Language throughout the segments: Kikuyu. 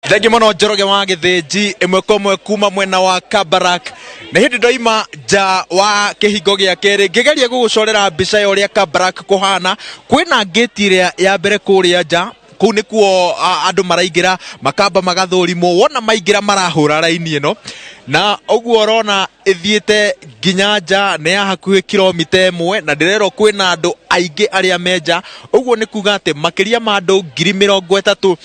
Thengi mũno Njoroge wa Gĩthĩnji, ĩmwe kwa ĩmwe kuma mwena wa Kabarak. Nĩ hĩndĩ ndoima nja wa kĩhingo gĩa kerĩ ngĩgeria gũgũcorera mbica ya ũrĩa Kabarak kũhana. Kwĩna ngĩti ĩrĩa ya mbere kũrĩa nja, kũu nĩkuo andũ maraingĩra makamba magathũrimwo. Wona maingĩra marahũra raini ĩno, na ũguo ũrona ĩthiĩte nginya nja, nĩ ya hakuhĩ kilomita 1, na ndĩrerwo kwĩna andũ aingĩ arĩa me nja. Ũguo nĩ kuga atĩ makĩria ma andũ 30,000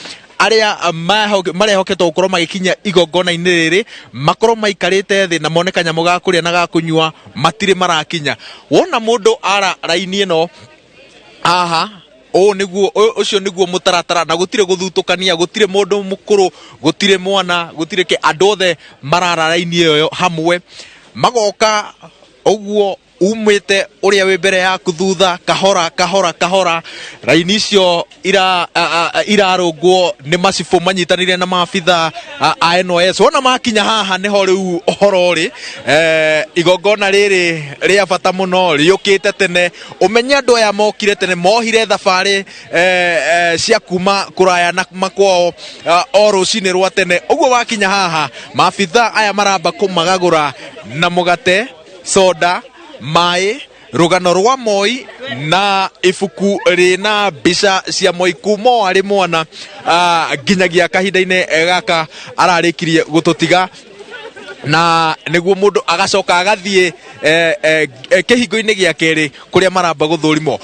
arĩa marehoketwo gũkorwo magĩkinya igongona-inĩ rĩrĩ makorwo maikarĩte thĩ na mone kanyamũ ga kũrĩa na ga kũnyua, matirĩ marakinya. Wona mũndũ ara raini ĩno haha, ũũ nĩguo, ũcio nĩguo mũtaratara, na gũtirĩ gũthutũkania, gũtirĩ mũndũ mũkũrũ, gũtirĩ mwana, gũtirĩ kĩ, andũ othe marara raini ĩyo hamwe, magoka ũguo umĩte ũrĩa wĩ mbere yaku thutha, kahora kahora kahora. Raini icio irarũngwo nĩ macibũ manyitanĩire na maabitha a NYS. Wona makinya haha nĩho rĩu ũhoro ũrĩ. Igongona rĩrĩ rĩa bata mũno rĩũkĩte tene. Ũmenye andũ aya mokire tene, mohire thabarĩ cia kuma kũraya na makwao o rũcinĩ rwa tene. Ũguo wakinya haha, maabitha aya maramba kũmagagũra na mũgate, soda, maĩ, rũgano rwa Moi na ibuku rĩna mbica cia Moi kuma o arĩ mwana nginyagia kahinda-inĩ gaka ararĩkirie gũtũtiga, na nĩguo mũndũ agacoka agathiĩ kĩhingo-inĩ gĩa kerĩ kũrĩa maramba gũthũrimwo.